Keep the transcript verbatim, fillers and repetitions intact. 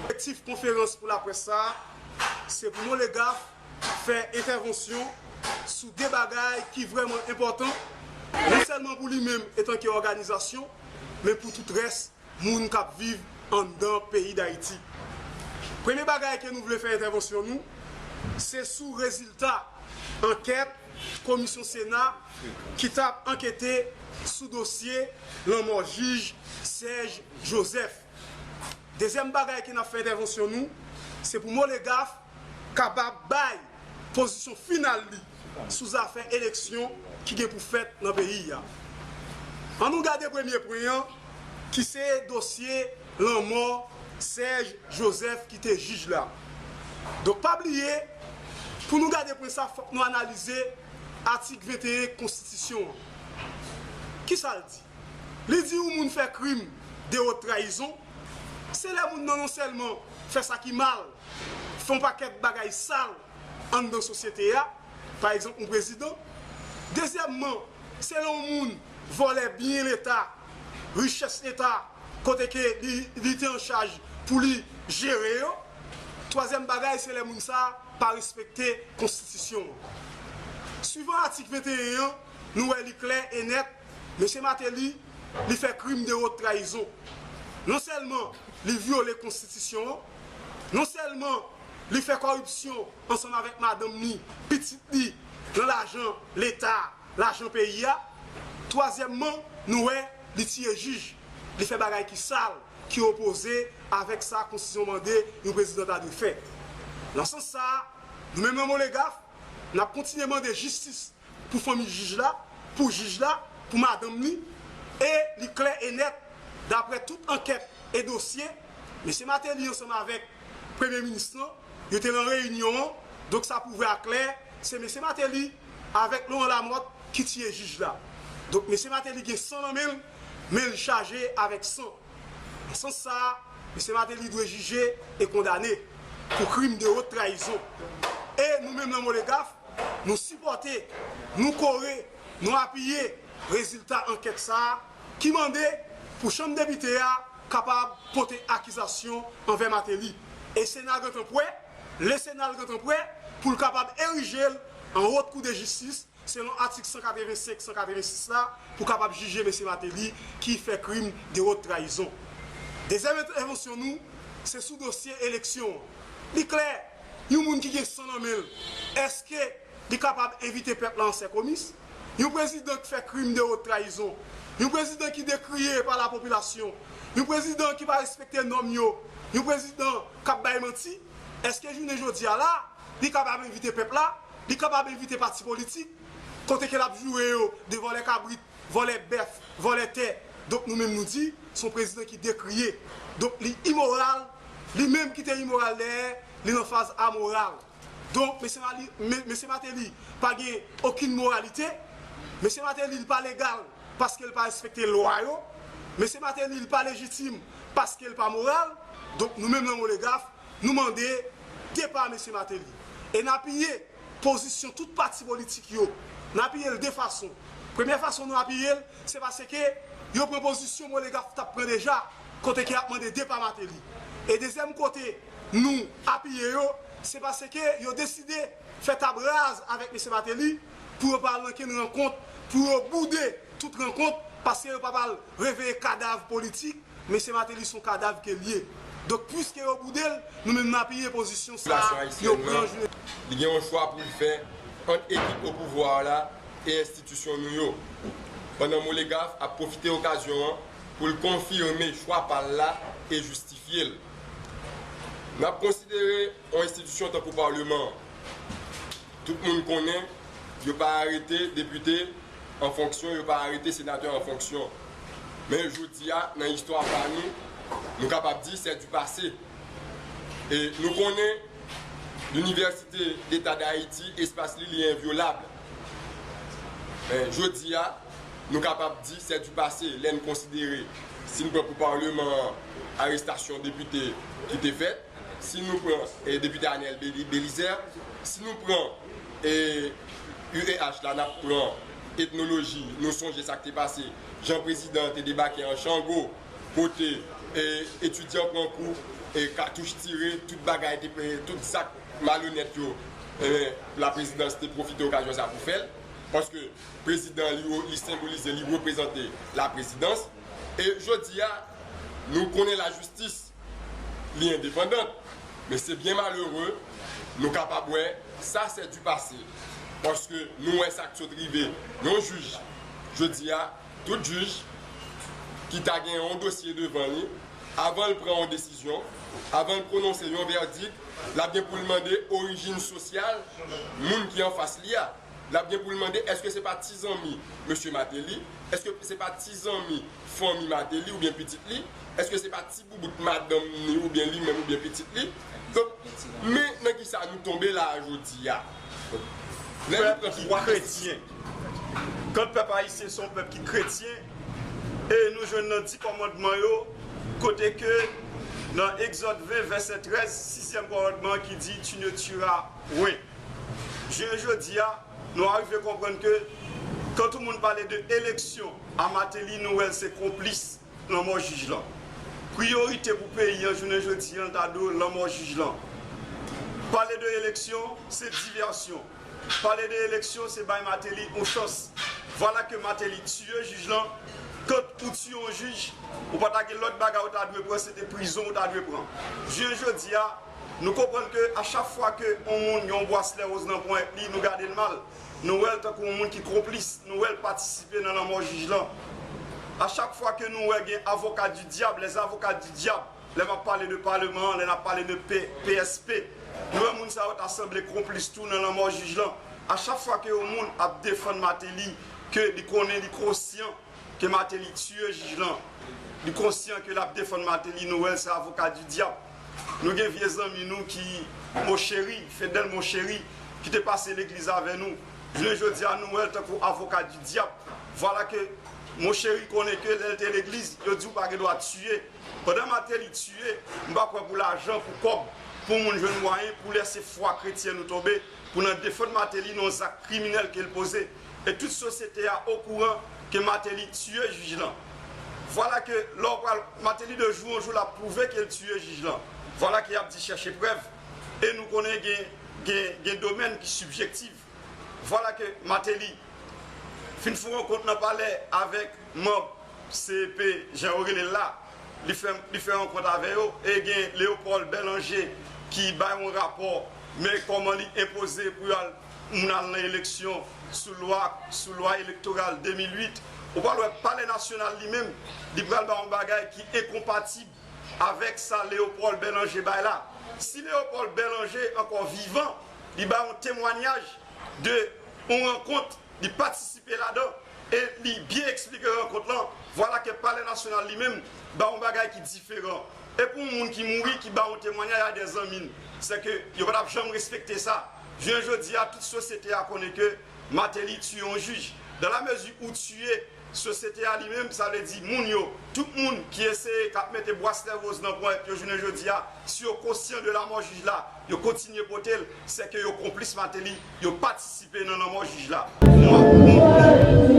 Objektif konferans pou laprès sa a, se pou Molegaf fè entèvansyon sou de bagay ki vrèman enpòtan, non sèlman pou li menm etanke òganizasyon, men pou tout rès moun k ap viv anndan peyi Dayiti. Premye bagay ke nou vle fè entèvansyon nou, se sou rezilta ankèt Komisyon Sena ki t ap ankete sou dosye lanmò jij Serge Joseph. Dezyèm bagay ke n ap fè entèvansyon nou, se pou Molegaf kapab bay pozisyon final li sou zafè eleksyon ki gen pou fèt nan peyi a. Ann nou gade premye pwen an, ki se dosye lanmò Serge Joseph ki te jij la. Donk, pa bliye, pou nou gade pwen sa, fòk nou analize atik venteyen konstitisyon an. Kisa l di? Li di yon moun fè krim de wot trayizon, se lè moun nan non sèlman fè sa ki mal, fè yon pakèt bagay sal anndan sosyete a, pa egzanp, yon prezidan. Dezyèmman, se lè yon moun vòlè byen Leta, richès Leta, kote ke li, li te an chaj pou li jere yo. Twazyèm bagay, se lè moun sa a pa respekte konstitisyon an. Swivan atik venteyen an, nou wè li klè e nèt, mesye Martelly, li fè krim de wot trayizon. Non sèlman li vyole konstitisyon an, non sèlman li fè kòripsyon ansanm avèk madanm li, pitit li, nan lajan Leta, lajan peyi a. Twazyèmman, nou wè li tiye jij, li fè bagay ki sal, ki opoze avèk sa konstitisyon mande yon prezidan ta dwe fè. Nan sans sa a, nou menm nan Molegaf, n ap kontinye mande jistis pou fanmi jij la, pou jij la, pou madanm li, e li klè e nèt, daprè tout ankèt e dosye, mesye Martelly ansanm avèk premye minis lan, yo te nan reyinyon an, donk sa pwouve aklè, se mesye Martelly avèk Laurent Lamothe ki tiye jij la. Donk mesye Martelly gen san nan men l, men l chaje avèk san. Nan sans sa a, mesye Martelly dwe jije e kondane pou krim de wot trayizon. E nou menm nan Molegaf, nou sipòte, nou kore, nou apiye rezilta ankèt sa a ki mande pou Chanm Depite a kapab pote akizasyon anvè Martelly. E Sena gentan prè, le Sena gentan prè pou l kapab erije l an Wot Kou de Jistis, selon atik san katrevensenk, san katrevensis la, pou kapab jije mesye Martelly ki fè krim de wot trayizon. Dezyèm entèvansyon nou, se sou dosye eleksyon an. Li klè, yon moun ki gen san nan men l, èske li kapab envite pèp la an sè komis? Yon prezidan ki fè krim de wot trayizon, yon prezidan ki dekriye pa lapopilasyon, yon prezidan ki pa respekte nòm yo, yon prezidan k ap bay manti, èske jounen jodi a la, li kapab envite pèp la, li kapab envite pati politik, kote ke l ap joure yo de vòlè kabrit, vòlè bèf, vòlè tè. Donk nou menm nou di, se yon prezidan ki dekriye. Donk li imoral, li menm ki te imoral dèyè, li nan faz amoral. Donk mesye Mali-, me-, mesye Martelly pa gen okenn moralite. Mesye Martelly, li pa legal paske l pa respekte lwa yo. Mesye Martelly, li pa lejitim paske l pa moral. Donk nou menm nan Molegaf, nou mande depa mesye Martelly. E n apiye pozisyon tout pati politik yo. N apiye l de fason. Premyè fason nou apiye l, se paske yo pran pozisyon Molegaf t ap pran deja, kote ke y ap mande depa Martelly. E dezyèm kote nou apiye yo, se paske yo deside fè tab raz avèk mesye Martelly pou yo pa al nan kenn rankont, pou yo boude tout rankont, paske yo pa pral reveye kadav politik mesye Martelly, se yon kadav ke l ye. Donk, piske yo boude l, nou menm n apiye pozisyon sa a yo pran jounen. Li gen yon chwa pou l fè ant ekip opouvwa la e enstitisyon nou yo. Pandan Molegaf ap pwofite okazyon an pou l konfime chwa pa l la e jistifye l. N ap konsidere yon enstitisyon tankou Palman an. Tout moun konnen, yo pa arete depite an fonksyon, yo pa arete senatè an fonksyon. Men jodi a, nan istwa pa nou, nou kapab di c'est du passé. E nou konnen, Linivèsite Deta Dayiti, espas li, li envyolab. Men jodi a, nou kapab di c'est du passé, lè n konsidere, si n pran pou Palman an, arestasyon depite ki te fèt, Si nou pran eh, depite Anèl Beli- Belizaire, si nou pran eh, U E H la, n ap pran etnoloji, nou sonje sa k te pase, jan prezidan te debake an chango, kote eh, etidyan pran kou, eh, katouch tire, tout bagay, te, eh, tout zak malonèt yo, eh, laprezidans te pwofite okazyon sa pou fè l, paske prezidan li, li senbolize, li reprezante laprezidans. E jodi a, nou konnen lajistis, li endepandan, men se byen malere, nou kapab wè, sa se du passé. Paske nou wè sa k sot rive yon jij. Jodi a, tout jij ki ta gen yon dosye devan li, avan l pran yon desizyon, avan l pwononse yon vèdik, l ap gen pou l mande orijin sosyal moun ki anfas li a. L ap gen pou l mande, èske se pa ti zanmi mesye Martelly? Èske se pa ti zanmi fanmi Martelly oubyen pitit li? Èske se pa ti boubout madanm ni oubyen li menm oubyen pitit li? Donk, men nan kisa nou tonbe la a jodi a? Lè nou pèp pran ki kretyen. Kan pèp ayisyen se yon pèp ki kretyen, e nou jwenn nan di kòmandman yo, kote ke nan Egzòd ven, vèsè trèz, sizyèm kòmandman ki di, Tu ne tueras point. Jounen jodi a, nou arive konprann ke kan tout moun pale de eleksyon a Martelly, nou wè l se konplis lanmò jij lan. Priyorite pou peyi an jounen jodi an, ta dwe lanmò jij lan. Pale de eleksyon, se divèsyon. Pale de eleksyon, se bay Martelly yon chans. Vwala ke Martelly tiye jij lan. Kan ou tiye yon jij, ou pa ta gen lòt bagay ou ta dwe pran, se te prizon ou ta dwe pran. Jounen jodi a, nou konprann ke a chak fwa ke yon moun gen yon bwaslè woz nan ponyèt li, nou gade l mal. Nou wè l tankou yon moun ki konplis. Nou wè l patisipe nan lanmò jij lan. A chak fwa ke nou wè gen avoka di dyab, les avocats du diable, lè m ap pale de paleman an, lè n ap pale de P- P S P, nou wè moun sa yo ta sanble konplis tou nan lanmò jij lan. A chak fwa ke yon moun ap defann Martelly, ke li konnen, li konsyan ke Martelly tiye jij lan, li konsyan ke l ap defann Martelly, nou wè l se avoka di dyab. Nou gen vye zanmi nou ki, Monchéry, Fedel Monchéry, ki te pase legliz avè nou. Jounen jodi a, nou wè l tankou avoka di dyab. Vwala ke Monchéry konnen ke lè l te legliz, yo di w pa gen dwa tiye. Pandan Martelly tiye, m pa kwè pou lajan, pou kòb, pou moun jwenn mwayen pou lèse fwa kretyen nou tonbe, pou n al defann Martelly nan yon zak kriminèl ke l poze. E tout sosyete a okouran ke Martelly tiye jij lan. Vwala ke lè w pral, Martelly de jou an jou l ap pwouve ke l tiye jij lan. Vwala ke y ap di chèche prèv. E nou konnen gen, gen, gen domèn ki sibjektif. Vwala ke Martelly fin fè yon rankont nan palè avèk manm C E P, jan yo rele l la, li fè, li fè rankont avè yo, e gen Léopold Bellanger ki bay yon rapò, men kòman li enpoze pou y al, moun al nan eleksyon sou lwa, sou lwa elektoral de mil uit. Ou pral wè Palè Nasyonal li menm, li pral bay yon bagay ki enkonpatib avèk sa Léopold Bellanger bay la. Si Léopold Bellanger ankò vivan, li bay yon temwanyaj de yon rankont, li patisipe ladan, e li byen eksplike rankont lan. Vwala ke Palè Nasyonal li menm ba yon bagay ki diferan. E pou yon moun ki mouri, ki ba yon temwanyaj a de zanmi n, se ke yo pa t ap janm respekte sa. Jounen jodi a, tout sosyete a konnen ke Martelly tiye yon jij. Dan la mezi ou tiye sosyete a li menm, sa vle di moun yo, tout moun ki eseye, k ap mete bwaslè woz nan ponyèt yo jounen jodi a, si yo konsyan de lanmò jij la, yo kontinye pote l, se ke yo konplis Martelly, yo patisipe nan lanmò jij la. Mwen, mwen,